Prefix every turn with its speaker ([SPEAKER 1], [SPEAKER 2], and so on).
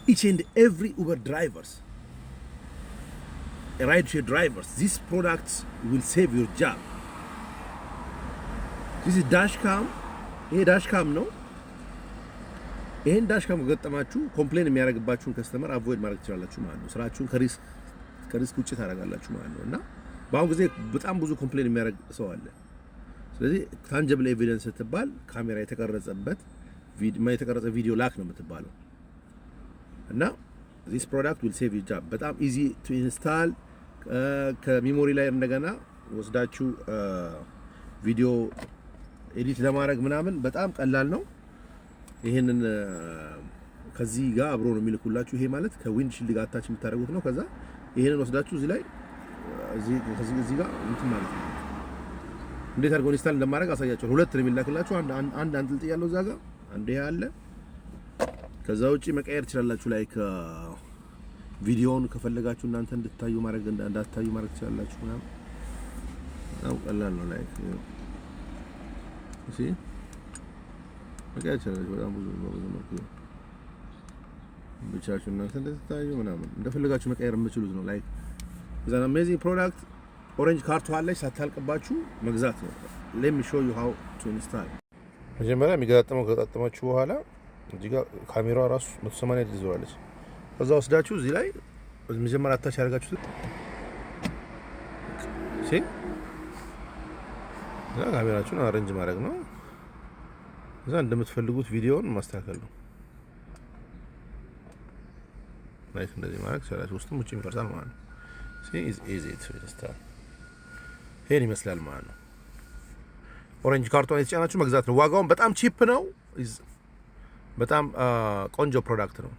[SPEAKER 1] Each and every Uber drivers, ride share drivers, this products will save your job. This dash cam። ይሄ dash cam ነው። ይሄን dash cam ከገጠማችሁ complain የሚያደርግባችሁን customer avoid ማድረግ ትችላላችሁ ማለት ነው። ስራችሁን ከ risk ውጭ ታደርጋላችሁ ማለት ነው። እና በአሁኑ ጊዜ በጣም ብዙ complain የሚያደርግ ሰው አለ። ስለዚህ tangible evidence ስትባል ካሜራ የተቀረጸበት የተቀረጸ ቪዲዮ ላክ ነው የምትባለው። እና this product will save your job። በጣም easy to install። ከ memory ላይ እንደገና ወስዳችሁ ቪዲዮ edit ለማድረግ ምናምን በጣም ቀላል ነው። ይሄንን ከዚህ ጋር አብሮ ነው የሚልኩላችሁ። ይሄ ማለት ከ windshield ጋር attach የምታደርጉት ነው። ከዛ ይሄንን ወስዳችሁ እዚህ ላይ እዚህ ጋር እንትን ማለት ነው። እንዴት አድርገው install እንደማድረግ አሳያችኋለሁ። ሁለት ነው የሚላክላችሁ። አንድ አንድ አንጠልጥያለሁ እዛ ጋር፣ አንድ ይሄ አለ። ከዛ ውጪ መቀየር ትችላላችሁ። Like ቪዲዮውን ከፈለጋችሁ እናንተ እንድታዩ ማድረግ፣ እንዳታዩ ማድረግ ትችላላችሁ ምናምን። በጣም ቀላል ነው። Like see፣ መቀየር ትችላላችሁ። በጣም ብዙ በብዙ መልኩ ብቻችሁ እናንተ እንድትታዩ ምናምን እንደፈለጋችሁ መቀየር የምትችሉት ነው። Like is an amazing product። Orange cart ኡ አለች፣ ሳታልቅባችሁ መግዛት ነው። Let me show you how to install። መጀመሪያ የሚገጣጠመው ከገጣጠማችሁ በኋላ እዚህ ጋር ካሜራዋ ራሱ 180 ትዞራለች። ከዛ ወስዳችሁ እዚህ ላይ መጀመሪያ attach ያደርጋችሁት፣ see፣ እዛ ካሜራችሁን arrange ማድረግ ነው። እዛ እንደምትፈልጉት ቪዲዮውን ማስተካከል ነው። Like እንደዚህ ማድረግ ትችላላችሁ። ውስጥም ውጭም ይቀርጻል ማለት ነው። See, is easy to install። ይሄን ይመስላል ማለት ነው። Orange cart ኧን የተጫናችሁ መግዛት ነው። ዋጋውን በጣም cheap ነው። በጣም ቆንጆ product ነው።